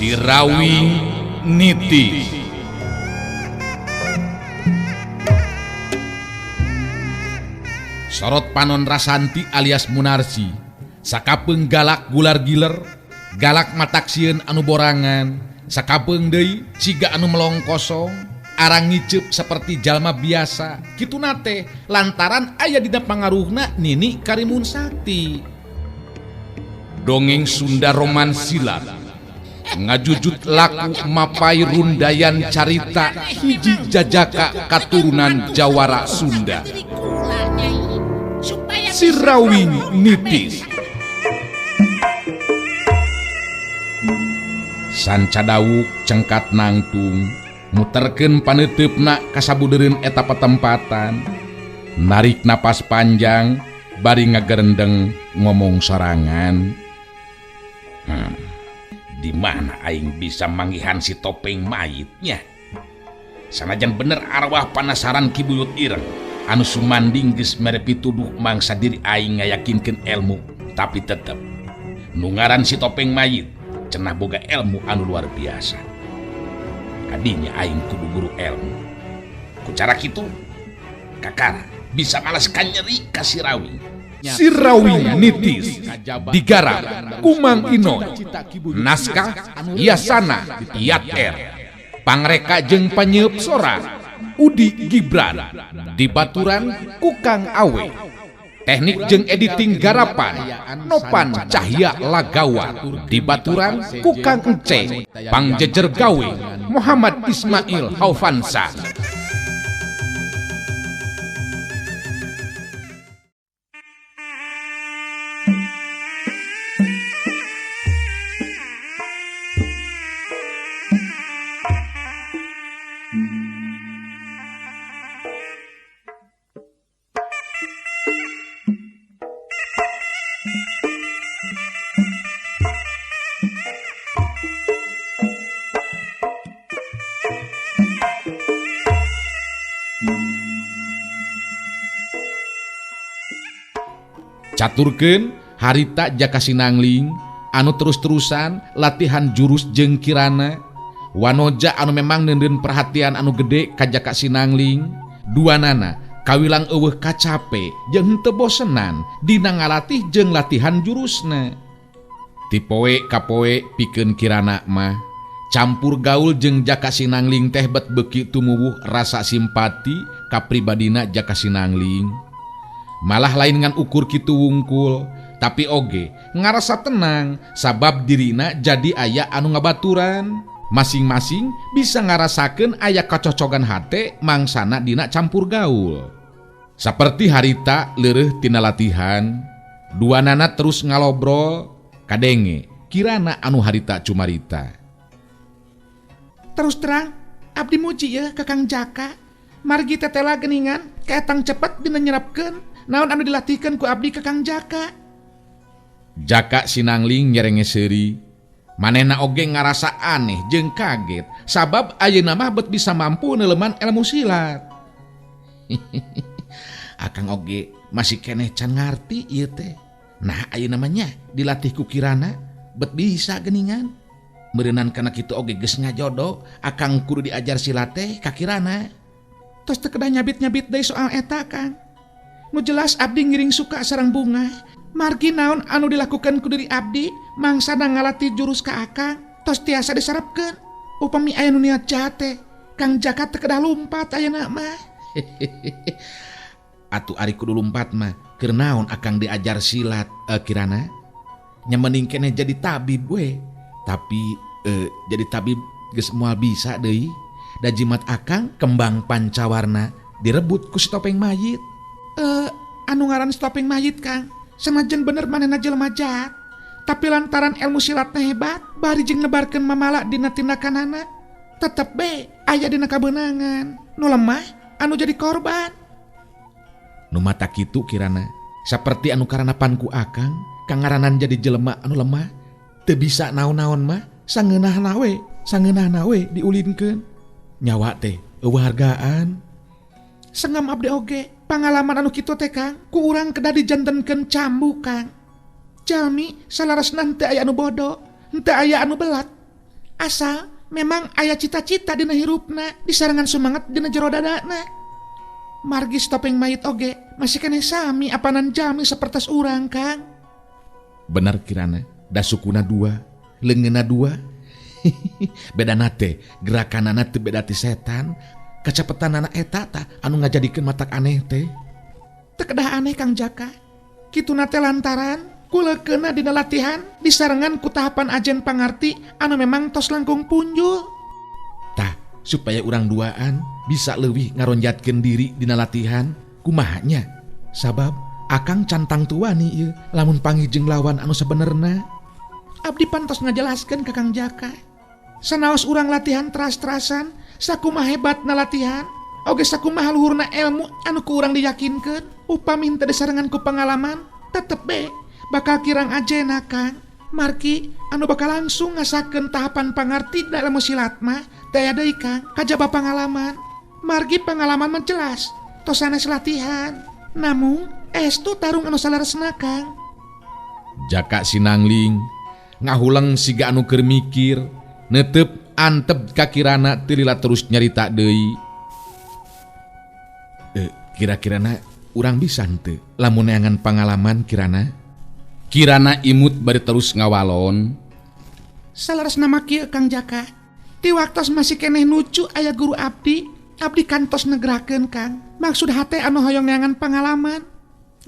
Sirawing Niti. Sorot panon Rasanti alias Munarsi sakapeung galak gular giler, galak matak sieun anu borangan, sakapeung deui siga anu melong kosong, arang ngiceup seperti jalma biasa. Kituna teh lantaran aya dina pangaruhna Nini Karimun Sakti. Dongeng Sunda Roman Silat ngajujut laku mapai rundayan carita hiji jajaka katurunan Jawara Sunda. Sirawing Nitis. Sanca dawuk cengkat nangtung muterkeun paneuteup kasabudereun eta patempatan, narik napas panjang bari ngagerendeng ngomong sorangan. Di mana aing bisa manggihan si topeng mayitnya? Sanajan bener arwah panasaran Ki Buyut Ireng anu sumanding geus mere pituduh mangsa diri aing ngayakinkeun ilmu, tapi tetep nu ngaran si topeng mayit cenah boga ilmu anu luar biasa. Kadinya aing kudu guru ilmu. Ku cara kitu kakara bisa malas kanyeri ka Sirawing. Sirawing Nitis digarap Kumang Inoy, naskah Yasana Yat R, pangreka jeung panyeup sora Udi Gibran, dibaturan Kukang Awe, teknik jeung editing garapan Nopan Cahya Lagawa, dibaturan Kukang Ence, pangjejer gawe Muhammad Ismail Haufansa. Caturkeun harita Jaka Sinangling anu terus-terusan latihan jurus jeung Kirana, Wanoja anu memang neundeun perhatian anu gede ka Jaka Sinangling, duanana kawilang eueuh kacape jeung henteu bosenan dina ngalatih jeung latihan jurusna. Ti poe ka poe pikeun Kirana mah campur gaul jeung Jaka Sinangling teh bet beuki tumuwuh rasa simpati ka pribadina Jaka Sinangling. Malah lain ngan ukur kitu wungkul, tapi oge ngarasa tenang sabab dirina jadi aya anu ngabaturan. Masing-masing bisa ngarasakeun aya kacocogan hate mangsana dina campur gaul. Saperti harita leureuh tina latihan, duanana terus ngalobrol kadenge Kirana anu harita cumarita. Terus terang abdi muji ya ka Kang Jaka, margi tetela geuningan kaetang cepet dina nyerapkeun naon anu dilatihkeun ku abdi ka Kang Jaka. Jaka Sinangling nyerenge seuri, manehna oge ngarasa aneh jeung kaget sabab ayeuna mah bet bisa mampu neuleman ilmu silat. Akang oge masih keneh can ngarti ieu teh. Nah ayeuna mah nya dilatih ku Kirana bet bisa geuningan. Meureunnan kana kitu oge geus ngajodo, akang kudu diajar silat teh ka Kirana. Tos teu kedah nyabit-nyabit deui soal eta Kang. Nu jelas abdi ngiring suka sareng bunga. Margi naon anu dilakukan ku diri abdi mangsana ngalatih jurus ka akang tos tiasa disarepkeun. Upami aya nu niat jahat teh, Kang Jaka teu kedah lumpat ayeuna mah. Atuh ari kudu lumpat mah keur naon akang diajar silat Kirana? Nya mending keneh jadi tabib we. Tapi jadi tabib geus moal bisa deui. Da jimat akang kembang pancawarna direbut ku si topeng mayit. Anu ngaran si topeng mayit Kang, sanajan bener manehna jelema jahat, tapi lantaran ilmu silatna hebat bari jeung nebarkeun mamala dina tindakanana, tetep be aya dina kabeunangan. Nu lemah anu jadi korban. Nu mata kitu Kirana, saperti anu karanapan ku akang, kangaranan jadi jelema anu lemah, teu bisa naon-naon mah sangeunahna we, sangeunahna we diulinkeun. Nyawa teh eueuh hargaan. Sengam abdi oge pangalaman anu kitu teh Kang, ku urang kedah dijantenkeun cambuk Kang. Jalmi salarasna henteu aya anu bodoh, henteu aya anu belat. Asal memang aya cita-cita dina hirupna disarengan semangat dina jero dadana. Margi topeng mayit oge masih keneh sami apanan jalmi sapertos urang Kang. Bener Kirana, da sukuna dua, leungeunna dua. Bedana teh gerakanana teu beda ti setan, kacepetanana eta tah anu ngajadikeun matak aneh teh. Teu kedah aneh Kang Jaka. Kituna teh lantaran kulekeuna dina latihan disarengan ku tahapan ajen pangarti anu memang tos langkung punjul. Tah, supaya urang duaan bisa leuwih ngaronjatkeun diri dina latihan, kumaha nya? Sabab akang can tangtu wani ieu lamun panggih jeung lawan anu sabenerna. Abdi pantos ngajelaskeun ka Kang Jaka. Sanaos urang latihan teras-terasan, sakumaha hebatna latihan, oge sakumaha luhurna ilmu anu ku urang diyakinkeun, upami henteu disarengan ku pengalaman, tetep be bakal kirang ajena Kang. Margi anu bakal langsung ngasakeun tahapan pangarti dina ilmu silat mah teu aya deui Kang, kajaba pangalaman. Margi pangalaman mah jelas, tos sanes latihan. Namung estu tarung anu saleresna Kang. Jaka Sinangling ngahuleng siga anu keur mikir, netep antep ka Kirana teu lila terus nyarita deui. Kira-kirana urang bisa henteu lamun neangan pangalaman Kirana? Kirana imut bari terus ngawalon. Saleresna mah kieu Kang Jaka. Ti waktos masih keneh nucu aya guru abdi, abdi kantos negrakeun Kang. Maksud hate anu hoyong neangan pangalaman.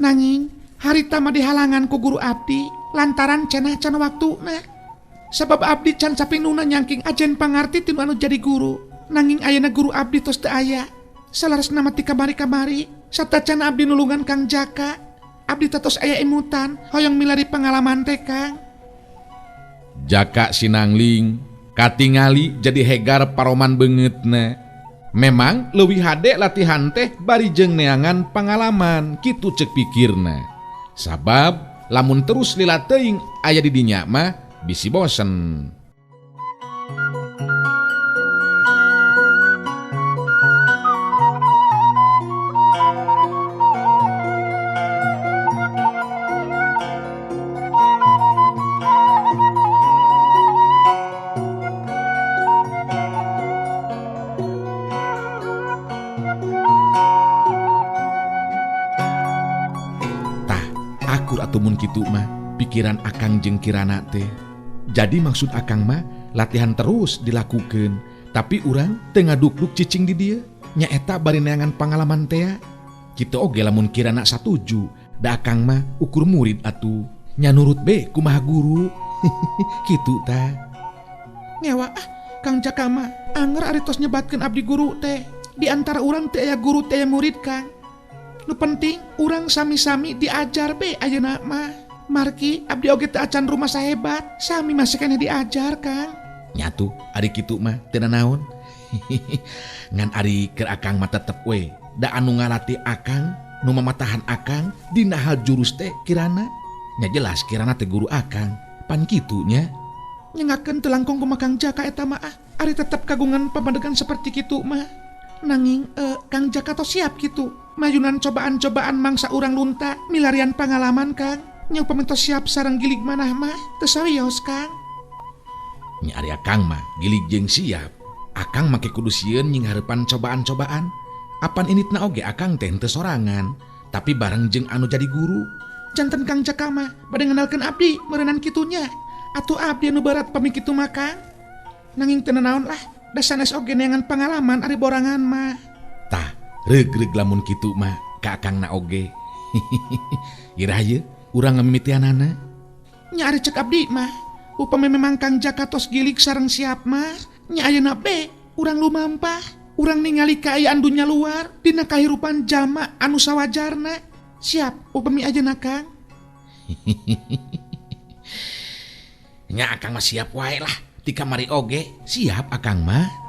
Nanging harita mah dihalangan ku guru abdi lantaran cenah can waktuna. Sabab abdi can sapinuna nyangking ajen pangarti tinu anu jadi guru. Nanging ayeuna guru abdi tos teu aya. Saleresna mah ti kamari-kamari satacan abdi nulungan Kang Jaka. Abdi tos aya emutan hoyong milari pangalaman teh Kang. Jaka Sinangling katingali jadi hegar paroman beungeutna. Memang leuwih hade latihan teh bari jeung neangan pangalaman kitu ceuk pikirna. Sabab lamun terus lila teuing aya di dinya mah bisi bosen. Tah, akur atuh mun kitu mah pikiran akang jeung Kirana teh. Jadi maksud akang mah latihan terus dilakukeun, tapi urang teu ngaduk-duk cicing di dieu. Nyaeta bari neangan pangalaman tea. Kitu oge lamun Kirana satuju, da akang mah ukur murid atuh. Nya nurut be kumaha guru. Kitu ta. Ngewa ah, Kang Jaka mah anger ari tos nyebatkeun abdi guru teh. Di antara urang teh aya guru teh aya murid Kang. Nu penting urang sami-sami diajar be ayeuna mah. Margi abdi oge teu acan rumah sahebat, sami masih keneh diajar Kang. Nyatu ari kitu mah teu nanaon. Ngan ari keur akang mah tetep we, da anu ngalatih akang, nu mamatahan akang dina hal jurus teh Kirana. Nya jelas Kirana teh guru akang, pan kitu nya. Nyengakeun teu langkung kumaha Kang Jaka eta mah ah, ari tetep kagungan pamandegan seperti kitu mah. Nanging Kang Jaka tos siap kitu, mayunan cobaan-cobaan mangsa urang lunta milarian pangalaman Kang. Nya upami tos siap sareng gilig manah mah teu sawios Kang. Nya ari akang mah gilig jeung siap. Akang make kudu sieun nyinghareupan cobaan-cobaan. Apan initna oge akang teh henteu sorangan, tapi bareng jeung anu jadi guru. Janten Kang Jaka mah bade ngenalkeun abdi meureunan kitunya. Atuh abdi anu berat pami kitu mah Kang. Nanging teu nanaon lah, da sanes oge neangan pangalaman ari borangan mah. Tah, reug-reug lamun kitu mah ka akangna oge. Iraha ieu urang ngamimitianana. Nya ari cek abdi mah, upami memang Kang Jaka tos gilig sareng siap mah, nya ayeuna be urang lumampah, urang ningali kaayaan dunya luar dina kahirupan jalma anu sawajarna. Siap upami ayeuna Kang. Nya akang mah siap wae lah, ti kamari oge siap akang mah.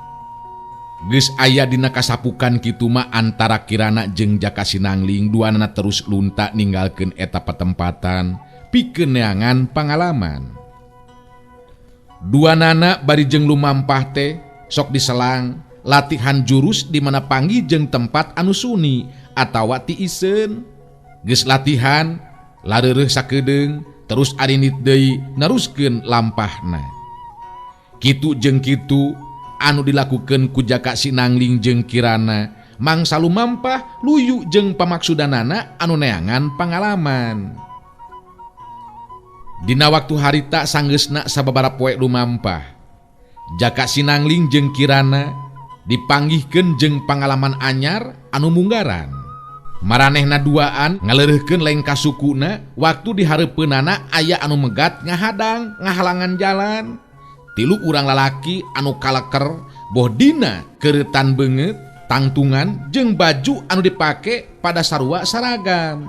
Geus aya dina kasapukan kitu mah antara Kirana jeung Jaka Sinangling, duanana terus lunta ninggalkeun eta patempatan pikeun neangan pangalaman. Duanana bari jeung lumampah teh sok diselang latihan jurus di mana panggih jeung tempat anu suni atawa tiiseun. Geus latihan lareureuh sakedeung terus arinit deui neruskeun lampahna. Kitu jeung kitu anu dilakukeun ku Jaka Sinangling jeung Kirana mangsa lumampah luyu jeung pamaksudanana anu neangan pangalaman. Dina waktu harita sanggeusna sababaraha poe lumampah, Jaka Sinangling jeung Kirana dipanggihkeun jeung pangalaman anyar anu munggaran. Maranehna duaan ngaleureuhkeun lengkah sukuna waktu dihareupeunana aya anu megat ngahadang ngahalangan jalan. Tilu urang lalaki anu kaleker boh dina keureutan beungeut, tangtungan jeung baju anu dipake pada sarua saragam.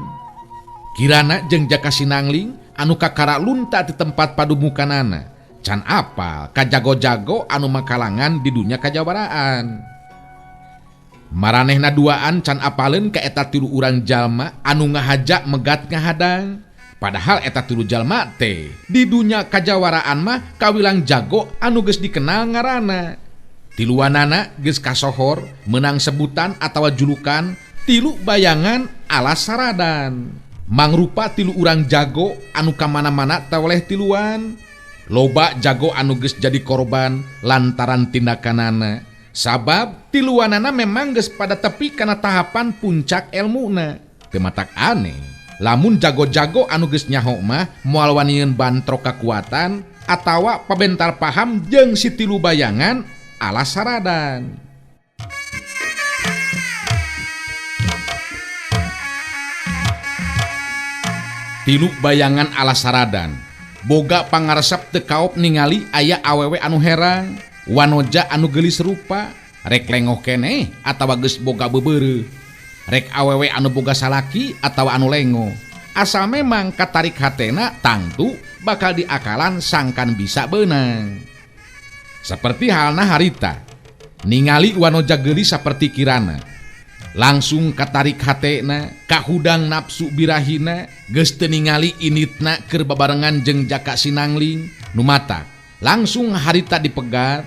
Kirana jeung Jaka Sinangling anu kakara lunta di tempat padumukanana can apal ka jago-jago anu makalangan di dunya kajawaraan. Maranehna duaan can apaleun ka eta tilu urang jalma anu ngahaja megat ngahadang. Padahal eta tilu jalma teh di dunya kajawaraan mah kawilang jago anu geus dikenal ngaranna. Tiluanana geus kasohor meunang sebutan atawa julukan tilu bayangan ala saradan. Mangrupa tilu urang jago anu kamana-mana taweleh tiluan. Loba jago anu geus jadi korban lantaran tindakanana. Sabab tiluanana memang geus pada tepi kana tahapan puncak elmuna. Teu matak aneh lamun jago-jago anu geus nyaho mah moal wanian bantrok kakuatan atawa pabentar paham jeung si tilu bayangan ala saradan. Tilu bayangan ala saradan boga pangaresep teu kaop ningali aya awewe anu herang, wanoja anu geulis rupa, rek lengoh keneh atawa geus boga beubeureuh, rek awewe anu boga salaki atawa anu lengo. Asal memang katarik hatena tangtu bakal diakalan sangkan bisa beunang. Seperti halna harita, ningali wanoja geulis saperti Kirana, langsung katarik hatena, kahudang nafsu birahina, geus teu ningali initna keur babarengan jeung Jaka Sinangling nu matak langsung harita dipegat.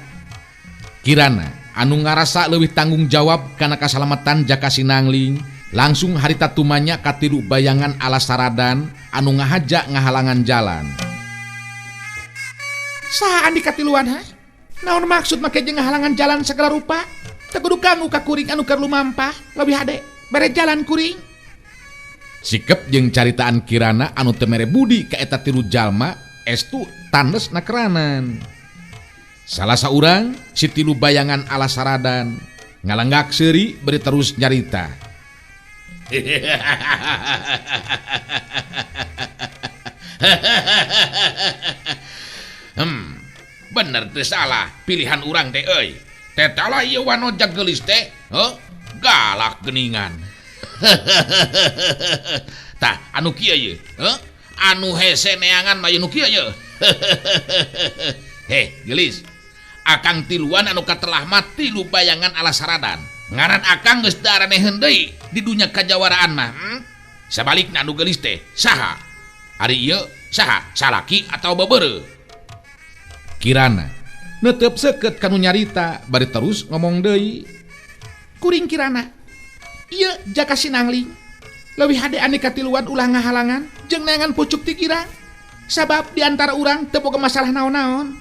Kirana anu ngarasa leuwih tanggung jawab kana kasalamatan Jaka Sinangling, langsung harita tumanya ka tilu bayangan ala saradan anu ngahaja ngahalangan jalan. Saha andi katiluan ha? Naon maksud make jeung ngahalangan jalan segala rupa? Teu kudu ganggu ka kuring anu keur lumampah, leuwih hade bere jalan kuring. Sikep jeung caritaan Kirana anu teu mere budi ka eta tilu jalma estu tandes nakeranan. Salah saurang si tilu bayangan ala saradan ngalenggak seuri beri terus nyarita. Bener teu salah pilihan urang teh euy. Teh lah ieu wanoja geulis teh, heuh, galak geuningan. Tah anu kieu ye, heuh, anu hese neangan mah nu kieu ye. Heh, geulis. Akang tiluan anu katelah mah tilu bayangan ala saradan. Ngaran akang geus teu araneheun deui di dunya kajawaraan mah. Sabalikna anu geulis teh saha? Ari ieu saha? Salaki atawa bebeureuh? Kirana neuteup seukeut kanu nyarita bari terus ngomong deui. Kuring Kirana, ieu Jaka Sinangling. Leuwih hade ane katiluan ulah ngahalangan jeung neangan pucuk ti girang. Sabab di antara urang teu boga masalah naon-naon.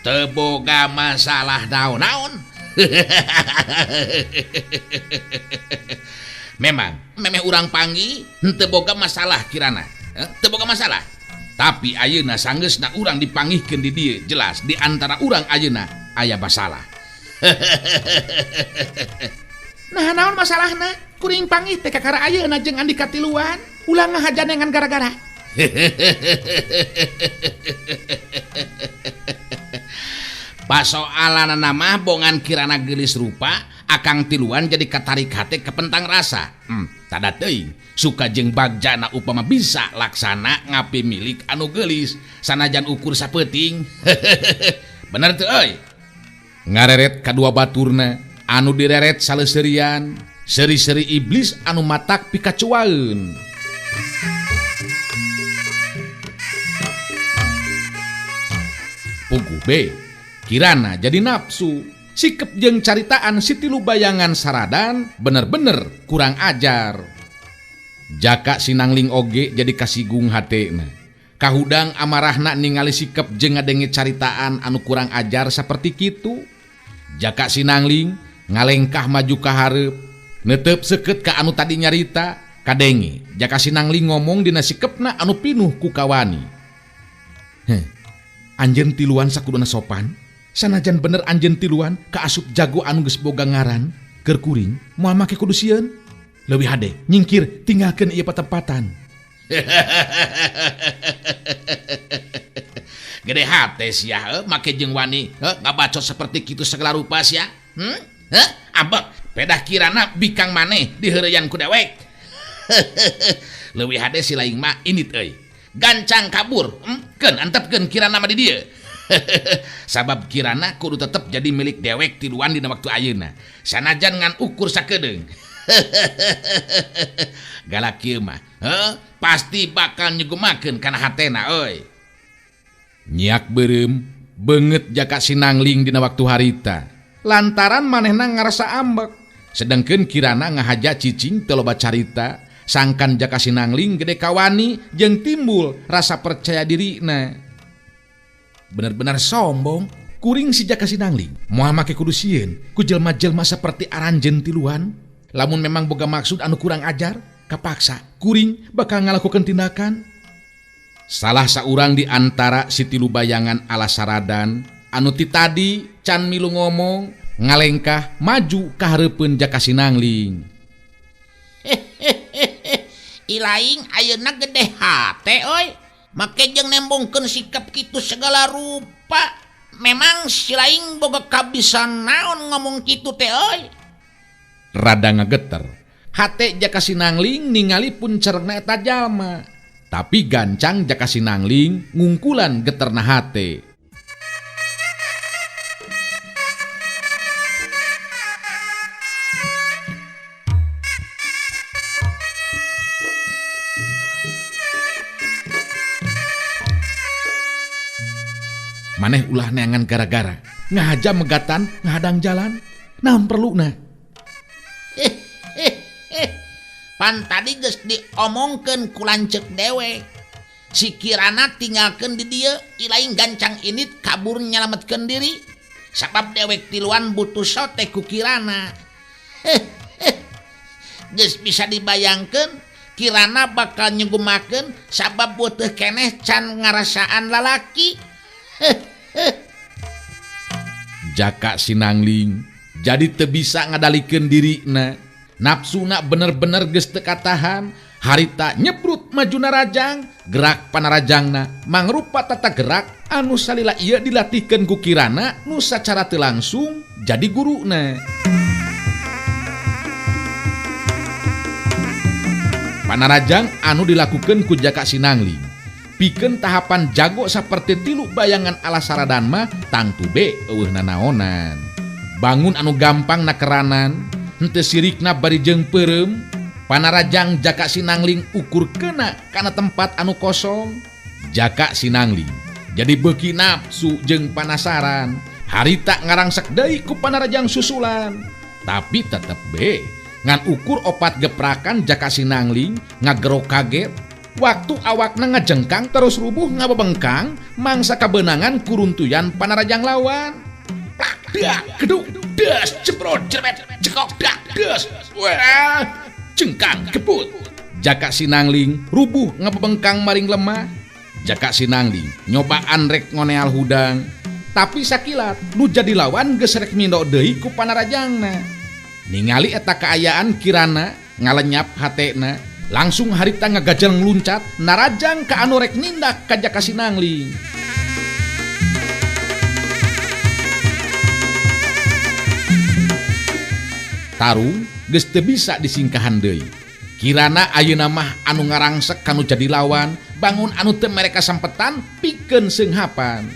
Teu boga masalah naon-naon. Memang memeh urang panggih henteu boga masalah Kirana. Teu boga masalah. Tapi ayeuna sanggeusna urang dipanggihkeun di dieu, jelas di antara urang ayeuna aya masalah. Nah naon masalahna? Kuring panggih teh kakara ayeuna jeung andi katiluan, ulah ngahaja neangan gara-gara. Pasoalanana mah bongan Kirana geulis rupa, akang tiluan jadi katarik hate kepentang rasa. Tada teuing, suka jeung bagjana upama bisa laksana ngapi milik anu geulis sanajan ukur sapeuting. Bener teu euy? Ngareret kadua baturna anu direret saleseurian, seuri-seuri iblis anu matak pikacuaeun. Puguh be, Kirana jadi nafsu. Sikep jeung caritaan si tilu bayangan saradan bener-bener kurang ajar. Jaka Sinangling oge jadi kasigung hatena. Kahudang amarahna ningali sikep jeung ngadenge caritaan anu kurang ajar saperti kitu. Jaka Sinangling ngalengkah maju ka hareup, netep seukeut ka anu tadi nyarita, kadenge Jaka Sinangling ngomong dina sikepna anu pinuh ku kawani. Heh, anjeun tiluan sakuduna sopan, sanajan bener anjeun tiluan kaasup jago anu geus boga ngaran, keur kuring moal make kudu sieun. Leuwih hade nyingkir tinggalkeun ieu patempatan. Gede hate sia make jeung wani ngabacot seperti kitu segala rupa sia. Heh, ambek pedah kirana bikang maneh diheureyan ku dewek. Leuwih hade si laing mah init euy. Gancang kabur, keun antepkeun kirana mah di dieu. Sabab kirana kudu tetep jadi milik dewek tiluan dina waktu ayeuna. Sanajan ngan ukur sakedeung. Galak kieu mah, pasti bakal nyugumakeun kana hatena euy. Nyiak beureum beungeut Jaka Sinangling dina waktu harita. Lantaran manehna ngarasa ambek. Sedengkeun kirana ngahaja cicing teu loba carita, sangkan Jaka Sinangling gede kawani jeung timbul rasa percaya dirina. Bener-bener sombong kuring si Jaka Sinangling. Moal make kudu sieun ku jelma-jelma saperti aranjeun tiluan. Lamun memang boga maksud anu kurang ajar, kapaksa kuring bakal ngalakukeun tindakan. Salah saurang di antara si tilu bayangan ala saradan anu ti tadi can milu ngomong ngalengkah maju ka hareupeun Jaka Sinangling. Ilaing ayeuna gede hate euy. Make jeung nembongkeun sikap kitu segala rupa. Memang si laing boga kabisan naon ngomong kitu teh euy. Rada ngageter. Hate Jaka Sinangling ningali puncerna eta jalma. Tapi gancang Jaka Sinangling ngungkulan geterna hate. Maneh ulah neangan gara-gara ngahaja megatan ngahadang jalan naon perluna. Pan tadi geus diomongkeun ku lanceuk dewek. Si kirana tinggalkeun di dieu, ilaing gancang init kabur nyalametkeun diri. Sabab dewek tiluan butuh sote ku kirana. Geus bisa dibayangkeun kirana bakal nyugumakeun sabab butuh keneh can ngarasaan lalaki. Jaka Sinangling jadi teu bisa ngadalikeun dirina. Nafsuna bener-bener geus teu katahan, harita nyebrut maju narajang, gerak panarajangna mangrupa tata gerak anu salila ieu dilatihkeun ku kirana nu sacara teu langsung jadi guruna. Panarajang anu dilakukeun ku Jaka Sinangling pikeun tahapan jago saperti tilu bayangan ala saradan mah tangtu be eueuh nanaonan. Bangun anu gampang nakeranan, henteu sirikna bari jeung peureum, panarajang Jaka Sinangling ukur kena kana tempat anu kosong. Jaka Sinangling jadi beuki nafsu jeung panasaran, harita ngarangsek deui ku panarajang susulan. Tapi tetep be ngan ukur opat geprakan Jaka Sinangling ngagerok kaget. Waktu awakna ngajengkang terus rubuh ngabebengkang mangsa kabeunangan kuruntuyan panarajang lawan. Plak dak geduk des jebrot jerbet cekok dak des wah jengkang kebut. Jaka Sinangling rubuh ngabebengkang maring lemah. Jaka Sinangling nyobaan rek ngoneal hudang, tapi sakilat nu jadi lawan geus rek mindo deui ku panarajangna. Ningali eta kaayaan kirana ngalenyap hatena, langsung harita ngagajal ngeluncat narajang ka anu rek nindak ka Jaka Sinangling. Tarung geus teu bisa disingkahan deui. Kirana ayeuna mah anu ngarangsek kanu jadi lawan, bangun anu teu mereka sampetan pikeun seunghapan.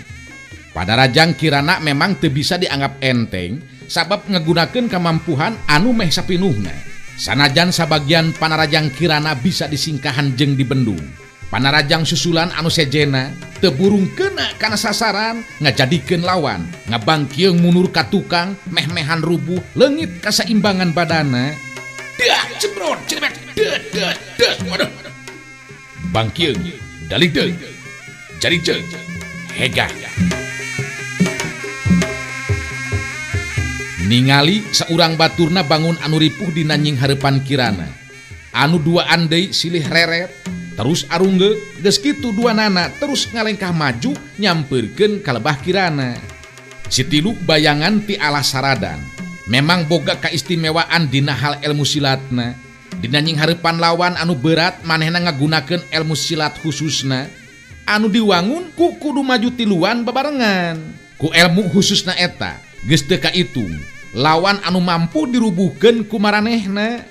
Padarajang kirana memang teu bisa dianggap enteng sabab ngegunakeun kamampuhan anu meh sapinuhna. Sanajan sabagian panarajang kirana bisa disingkahan jeung dibendung. Panarajang susulan anu sejena teu burung kena kana sasaran ngajadikeun lawan, ngabangkieung mundur ka tukang, meh-mehan rubuh leungit kasaimbangan badana. Dah jebrot jerbet des des des waduh. Bangkieung dalih deui. Jadi jeung hega. Ningali saurang baturna bangun anu ripuh dina nying hareupan Kirana. Anu duaan deui silih reret, terus arungge geus kitu duanana terus ngalengkah maju nyampeurkeun ka lebah Kirana. Si tilu bayangan ti alas saradan. Memang boga kaistimewaan dina hal ilmu silatna. Dina nying hareupan lawan anu berat manehna ngagunakeun ilmu silat khususna. Anu diwangun ku kudu maju tiluan babarengan. Ku ilmu khususna eta geus teu kaitung lawan anu mampu dirubuhkeun ku maranehna.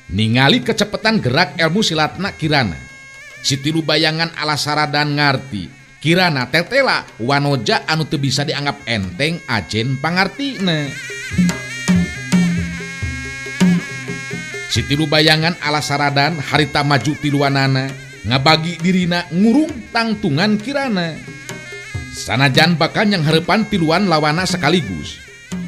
Ningali kecepatan gerak ilmu silatna Kirana. Si tilu bayangan ala saradan ngarti Kirana tetela wanoja anu teu bisa dianggap enteng ajen pangartina. Si tilu bayangan ala saradan harita maju tiluanana ngabagi dirina ngurung tangtungan Kirana. Sanajan bakal yang hareupan tiluan lawana sekaligus.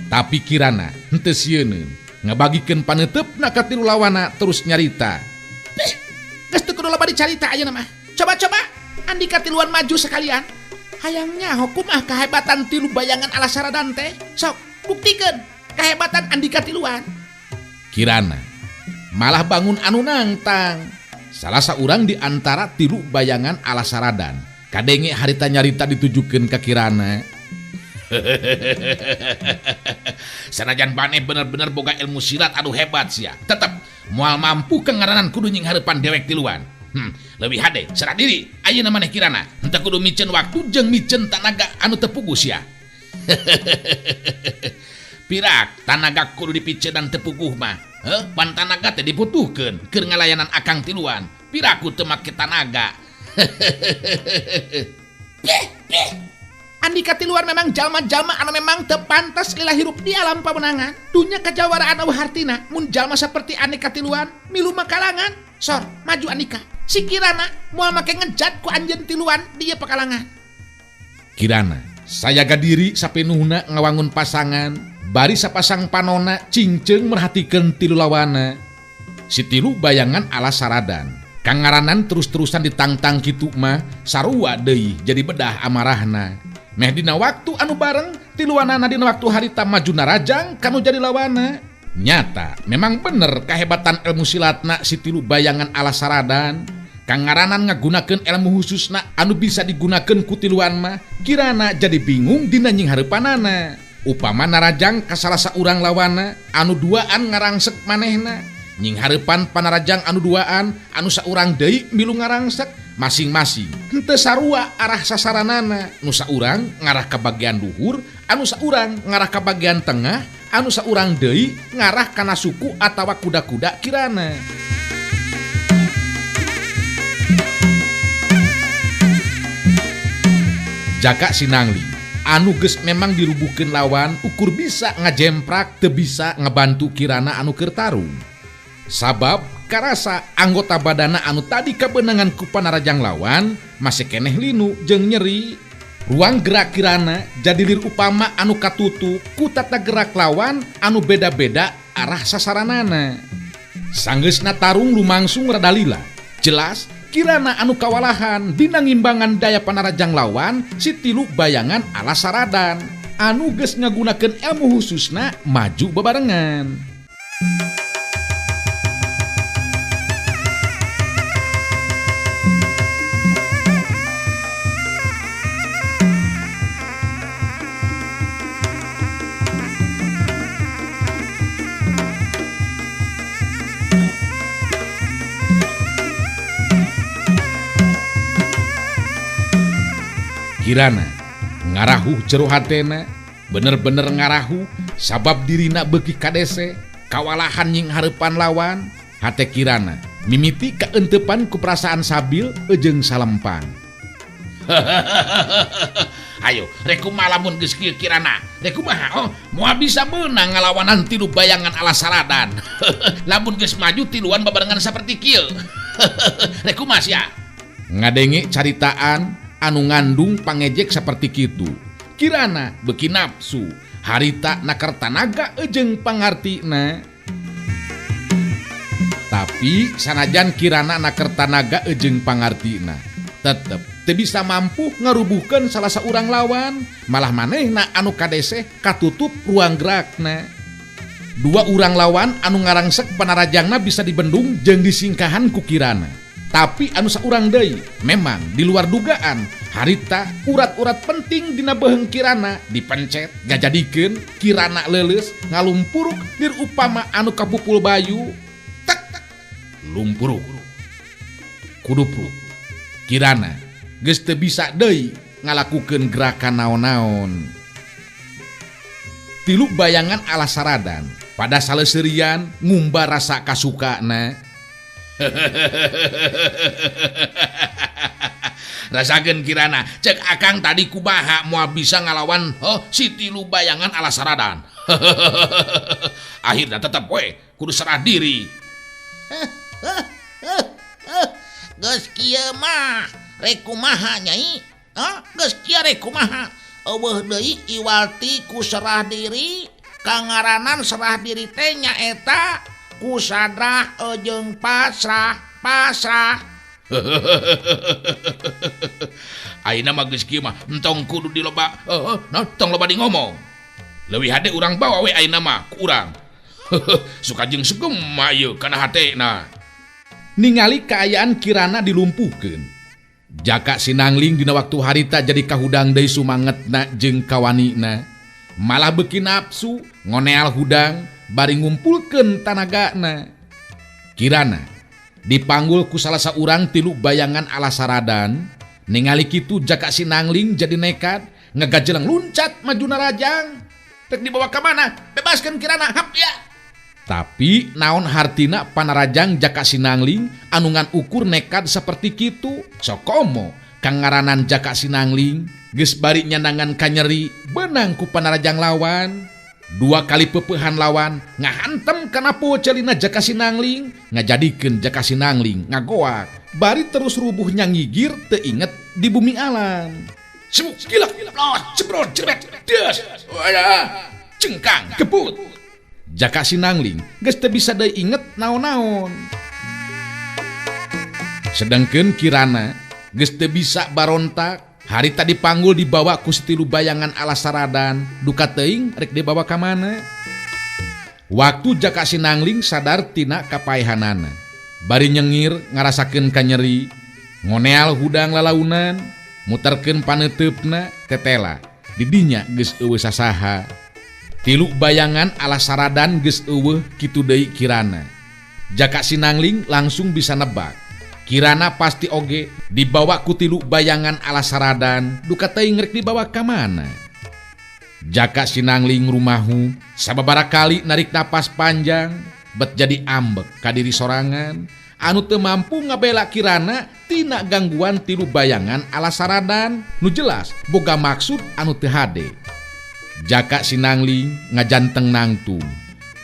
Tapi Kirana henteu sieuneun ngabagikeun paneuteup na ka tilu lawana terus nyarita. Beh, geus teu kudu loba dicarita ayeuna mah. Coba-coba andika tiluan maju sekalian. Hayang nyaho kumaha kahebatan tilu bayangan ala saradan teh. Sok buktikeun kahebatan andika tiluan. Kirana malah bangun anu nangtang. Salah saurang di antara tilu bayangan ala saradan. Kadenge harita nyarita ditujukeun ka Kirana. Sanajan maneh bener-bener boga ilmu silat anu hebat sia. Tetep moal mampu kengaranan kudu nying hareupan dewek tiluan. Leuwih hade serah diri ayeuna maneh Kirana. Henteu kudu miceun waktu jeung miceun tanaga anu teu puguh sia. Pirak tanaga kudu dipiceunan teu puguh mah. Heuh, pan tanaga teh dibutuhkeun keur ngalayanan akang tiluan. Piraku teu make tanaga. Andika tiluan memang jalma-jalma anu memang teu pantas lila hirup di alam pamenangan. Dunya kajawaraan eueuh hartina mun jalma seperti andika tiluan milu makalangan. Sor, maju andika. Si Kirana moal make ngejat ku anjeun tiluan di ieu pakalangan. Kirana sayaga diri sapenuhna ngawangun pasangan, bari sapasang panona cingceung merhatikeun tilu lawana. Si tilu bayangan ala saradan. Kangaranan terus-terusan ditangtang kitu mah sarua deui jadi bedah amarahna. Meh dina waktu anu bareng tiluanana dina waktu harita maju narajang kanu jadi lawana. Nyata memang bener kahebatan ilmu silatna si tilu bayangan ala saradan. Kangaranan ngagunakeun ilmu khususna anu bisa digunakeun ku tiluan mah Kirana jadi bingung dina nying hareupanana. Upama narajang ka salah saurang lawana anu duaan ngarangsek manehna. Nying hareupan panarajang anu duaan anu saurang deui milu ngarangsek masing-masing henteu sarua arah sasaranana. Nu saurang ngarah ka bagian luhur, anu saurang ngarah ka bagian tengah, anu saurang deui ngarah kana suku atawa kuda-kuda Kirana. Jaka Sinangling anu geus memang dirubuhkeun lawan ukur bisa ngajemprak teu bisa ngebantu Kirana anu keur tarung. Sabab karasa anggota badana anu tadi kabenangan ku panarajang lawan masih keneh linu jeung nyeri. Ruang gerak Kirana jadi lir upama anu katutup ku tata gerak lawan anu beda-beda arah sasaranana. Sanggeusna tarung lumangsung rada lila. Jelas Kirana anu kawalahan dina ngimbangan daya panarajang lawan si tilu bayangan ala saradan anu geus ngagunakeun ilmu khususna maju babarengan. Kirana ngarahuh jero hatena bener-bener ngarahuh sabab dirina beuki kadese kawalahan nying hareupan lawan. Hate Kirana mimiti kaentepan ku perasaan sabil jeung salempang. Ayo rek kumaha lamun geus kieu Kirana, rek kumaha? Oh, moal bisa meunang ngalawanan tilu bayangan ala saradan. Lamun geus maju tiluan babarengan saperti kieu. Rek kumaha sia? Ngadenge caritaan anu ngandung pangejek seperti kitu. Kirana beuki nafsu, harita naker tanaga jeung pangartina. Tapi sanajan Kirana naker tanaga jeung pangartina, tetep teu bisa mampu ngarubuhkeun salah saurang lawan, malah manehna anu kadeseh katutup ruang gerakna. Dua urang lawan anu ngarangsek panarajangna bisa dibendung jeung disingkahan ku Kirana. Tapi anu saurang deui memang di luar dugaan, harita urat-urat penting dina beuheung Kirana dipencet ngajadikeun Kirana leuleus ngalumpuruk dirupama anu kapupul bayu. Tek tek lumpuruk. Kudupruk. Kirana geus teu bisa deui ngalakukeun gerakan naon-naon. Tilu bayangan ala saradan pada saleseurian ngumbar rasa kasukana. Rasakeun Kirana, cek akang tadi kumaha moal bisa ngalawan si tilu bayangan ala saradan. Akhirna tetep we kudu serah diri. Geus kieu mah rek kumaha nyai? Geus kieu rek kumaha? Eueuh deui iwalti ku serah diri, kangaranan serah diri teh nyaeta ku sadrah jeung pasrah, pasrah. Ayeuna mah geus kieu mah entong kudu diloba, tong loba di ngomong. Leuwih hade urang bawa we ayeuna mah ku urang. Suka jeung sugema ieu kana hatena. Ningali kaayaan Kirana dilumpuhkeun. Jaka Sinangling dina waktu harita jadi kahudang deui sumangetna jeung kawanina. Malah beuki nafsu ngoneal hudang bari ngumpulkeun tanagana. Kirana dipanggul ku salah saurang tilu bayangan ala saradan. Ningali kitu Jaka Sinangling jadi nekat ngegajeleng luncat maju narajang. Rek dibawa ka mana? Bebaskeun Kirana, hap ya. Tapi naon hartina panarajang Jaka Sinangling anu ngan ukur nekat seperti kitu. Sokomo kangaranan Jaka Sinangling geus bari nyandangan kanyeri benang ku panarajang lawan. Dua kali pepehan lawan ngahantem kana pocelina Jaka Sinangling, ngajadikeun Jaka Sinangling ngagoak bari terus rubuh nyangigir teu inget di bumi alam. Semuk gila gila cebrot cebet des wadah cengkang kebut. Jaka Sinangling geus teu bisa deui inget naon-naon. Sedangkeun Kirana geus teu bisa barontak. Harita dipanggul dibawa ku si tilu bayangan ala saradan, duka teuing rek dibawa ka mana. Waktu Jaka Sinangling sadar tina kapaehanana, bari nyengir ngarasakeun kanyeri, ngoneal hudang lalaunan, muterkeun paneuteup-na tetela, didinya geus eueuh sasaha. Tilu bayangan ala saradan geus eueuh kitu deui Kirana. Jaka Sinangling langsung bisa nebak. Kirana pasti oge dibawa ku tilu bayangan ala saradan, duka teuing rek dibawa ka mana. Jaka Sinangling rumahu sababaraha kali narik napas panjang, bet jadi ambek ka diri sorangan anu teu mampu ngabela Kirana tina gangguan tilu bayangan ala saradan nu jelas boga maksud anu teu hade. Jaka Sinangling ngajanteng nangtung,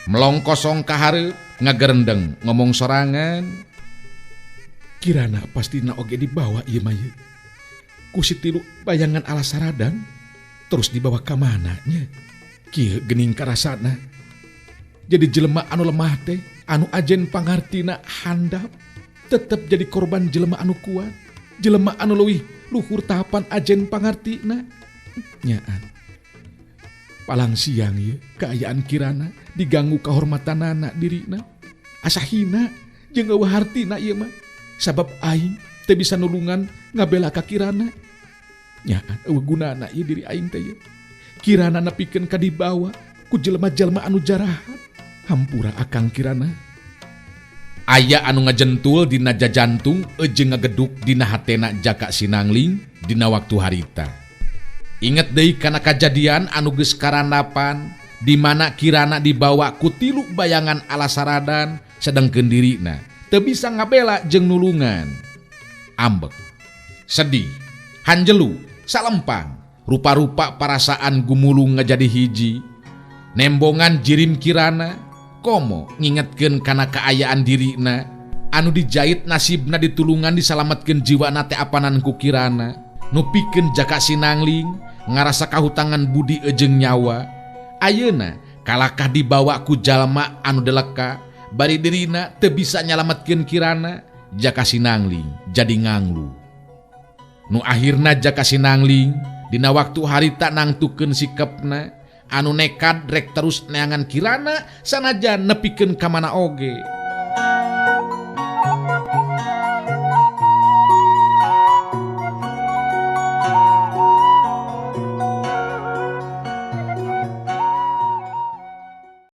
melong kosong ka hareup, ngagerendeng ngomong sorangan. Kirana pastina oge dibawa ieu mah ieu. Ku si tilu bayangan ala saradan terus dibawa ka mana nya? Kieu geuning karasana. Jadi jelema anu lemah teh anu ajen pangartina handap tetep jadi korban jelema anu kuat, jelema anu leuwih luhur tahapan ajen pangartina. Nyaan. Palang siang ieu kaayaan Kirana diganggu kahormatanana dirina. Asa hina jeung eueuh hartina ieu mah. Sabab aing teu bisa nulungan ngabela ka Kirana. Nyaan eueuh gunana ieu diri aing teh ieu. Kirana nepikeun ka dibawa ku jelema-jelema anu jarahat. Hampura akang Kirana. Aya anu ngajentul dina jajantung jeung ngageduk dina hatena Jaka Sinangling dina waktu harita. Inget deui kana kajadian anu geus karandapan di mana Kirana dibawa ku tilu bayangan ala saradan sedengkeun dirina teu bisa ngabela jeung nulungan. Ambek, sedih, hanjelu, salempang, rupa-rupa parasaan gumulung ngajadi hiji. Nembongan jirim Kirana, komo ngingetkeun kana kaayaan dirina anu dijait nasibna ditulungan disalametkeun jiwana teh apanan ku Kirana. Nu pikeun Jaka Sinangling ngarasa kahutangan budi jeung nyawa. Ayeuna kalakah dibawa ku jalma anu deleka bari dirina teu bisa nyalametkeun Kirana. Jaka Sinangling jadi nganglu. Nu akhirna Jaka Sinangling dina waktu harita nangtukeun sikepna anu nekad rek terus neangan Kirana sanajan nepikeun ka mana oge.